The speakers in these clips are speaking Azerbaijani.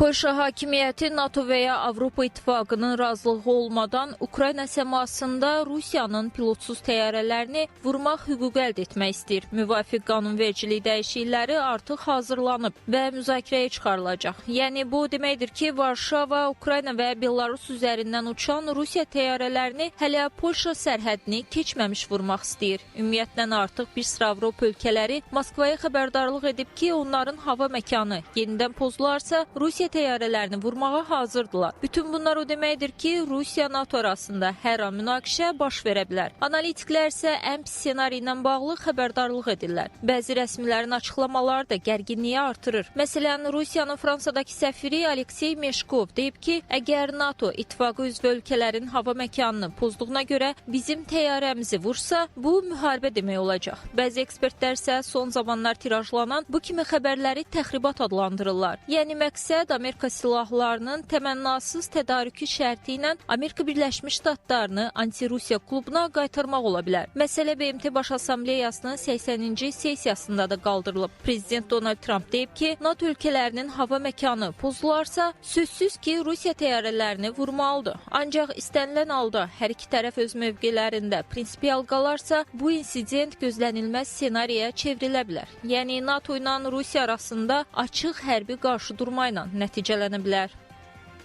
Polşa hakimiyyəti NATO və ya Avropa İttifaqının razılığı olmadan Ukrayna səmasında Rusiyanın pilotsuz təyyarələrini vurmaq hüququ əldə etmək istəyir. Müvafiq qanunvericilik dəyişiklikləri artıq hazırlanıb və müzakirəyə çıxarılacaq. Yəni bu deməkdir ki, Varşava, Ukrayna və Belarus üzərindən uçan Rusiya təyyarələrini hələ Polşa sərhədini keçməmiş vurmaq istəyir. Ümumiyyətlə artıq bir sıra Avropa ölkələri Moskvaya xəbərdarlıq edib ki, onların hava məkanı yenidən pozularsa, Rusiya təyyarələrini vurmağa hazırdılar. Bütün bunlar o deməkdir ki, Rusiya-NATO arasında hər an münaqişə baş verə bilər. Analitiklər isə ən pis ssenari ilə bağlı xəbərdarlıq edirlər. Bəzi rəsmilərin açıqlamaları da gərginliyi artırır. Məsələn, Rusiyanın Fransadakı səfiri Aleksey Meşkov deyib ki, əgər NATO ittifaqı üzv ölkələrin hava məkanını pozduğuna görə bizim təyyarəmizi vursa, bu müharibə demək olacaq. Bəzi ekspertlər isə son zamanlar tirajlanan bu kimi xəbərləri təxribat adlandırırlar. Yəni məqsəd Amerika silahlarının təmənnasız tədarükü şərti ilə Amerika Birləşmiş Ştatlarını anti-Rusiya klubuna qaytarmaq ola bilər. Məsələ BMT Baş Assambleyasının 80-ci sessiyasında da qaldırılıb. Prezident Donald Tramp deyib ki, NATO ölkələrinin hava məkanı pozularsa, sözsüz ki, Rusiya təyyarələrini vurmalıdır. Ancaq istənilən halda hər iki tərəf öz mövqelərində prinsipial qalarsa, bu insident gözlənilməz ssenariyə çevrilə bilər. Yəni NATO ilə Rusiya arasında açıq hərbi qarşıdurma ilə nəticələnə bilər.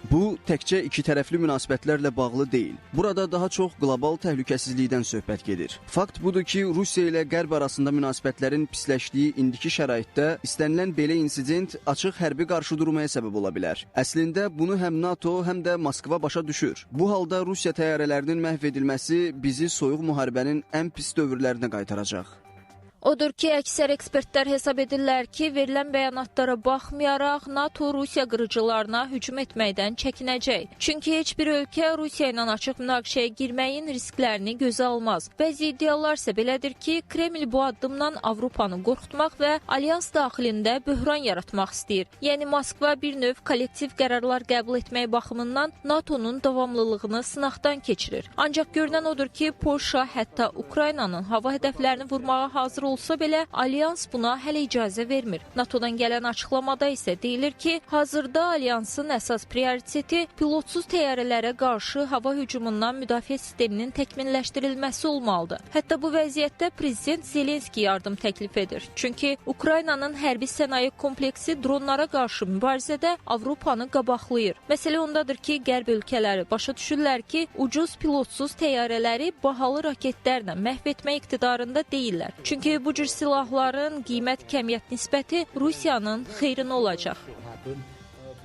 Bu, təkcə iki tərəfli münasibətlərlə bağlı deyil. Burada daha çox qlobal təhlükəsizlikdən söhbət gedir. Fakt budur ki, Rusiya ilə Qərb arasında münasibətlərin pisləşdiyi indiki şəraitdə istənilən belə insident açıq hərbi qarşıdurmaya səbəb ola bilər. Əslində, bunu həm NATO, həm də Moskva başa düşür. Bu halda Rusiya təyyarələrinin məhv edilməsi bizi soyuq müharibənin ən pis dövrlərinə qaytaracaq. Odur ki, əksər ekspertlər hesab edirlər ki, verilən bəyanatlara baxmayaraq NATO Rusiya qırıcılarına hücum etməkdən çəkinəcək. Çünki heç bir ölkə Rusiya ilə açıq münaqişəyə girməyin risklərini gözə almaz. Bəzi iddialar isə belədir ki, Kreml bu addımla Avropanı qorxutmaq və alyans daxilində böhran yaratmaq istəyir. Yəni Moskva bir növ kollektiv qərarlar qəbul etmək baxımından NATO-nun davamlılığını sınaqdan keçirir. Ancaq görünən odur ki, Polşa hətta Ukraynanın hava hədəflərini vurmağa hazır olsa belə, Alyans buna hələ icazə vermir. NATO-dan gələn açıqlamada isə deyilir ki, hazırda Alyansın əsas prioriteti pilotsuz təyyarələrə qarşı hava hücumundan müdafiə sisteminin təkmilləşdirilməsi olmalıdır. Hətta bu vəziyyətdə Prezident Zelenski yardım təklif edir. Çünki Ukraynanın hərbi sənaye kompleksi dronlara qarşı mübarizədə Avropanı qabaqlayır. Məsələ ondadır ki, Qərb ölkələri başa düşürlər ki, ucuz pilotsuz təyyarələri bahalı raketlərlə məhv etmək iqtidarında deyillər. Çünki bu cür silahların qiymət-kəmiyyət nisbəti Rusiyanın xeyrinə olacaq.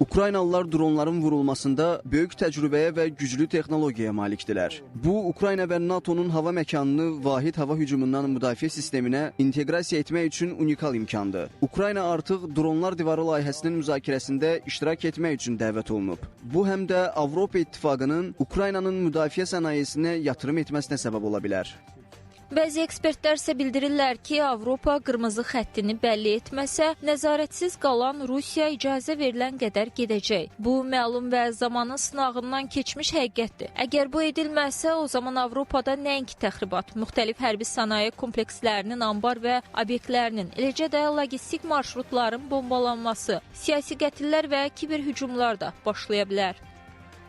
Ukraynalılar dronların vurulmasında böyük təcrübəyə və güclü texnologiyaya malikdilər. Bu, Ukrayna və NATO-nun hava məkanını vahid hava hücumundan müdafiə sisteminə inteqrasiya etmək üçün unikal imkandır. Ukrayna artıq dronlar divarı layihəsinin müzakirəsində iştirak etmək üçün dəvət olunub. Bu, həm də Avropa İttifaqının Ukraynanın müdafiə sənayesinə yatırım etməsinə səbəb ola bilər. Bəzi ekspertlər isə bildirirlər ki, Avropa qırmızı xəttini bəlli etməsə, nəzarətsiz qalan Rusiya icazə verilən qədər gedəcək. Bu, məlum və zamanın sınağından keçmiş həqiqətdir. Əgər bu edilməsə, o zaman Avropada nəinki təxribat, müxtəlif hərbi sənaye komplekslərinin anbar və obyektlərinin, eləcə də logistik marşrutların bombalanması, siyasi qətillər və kiber hücumlar da başlaya bilər.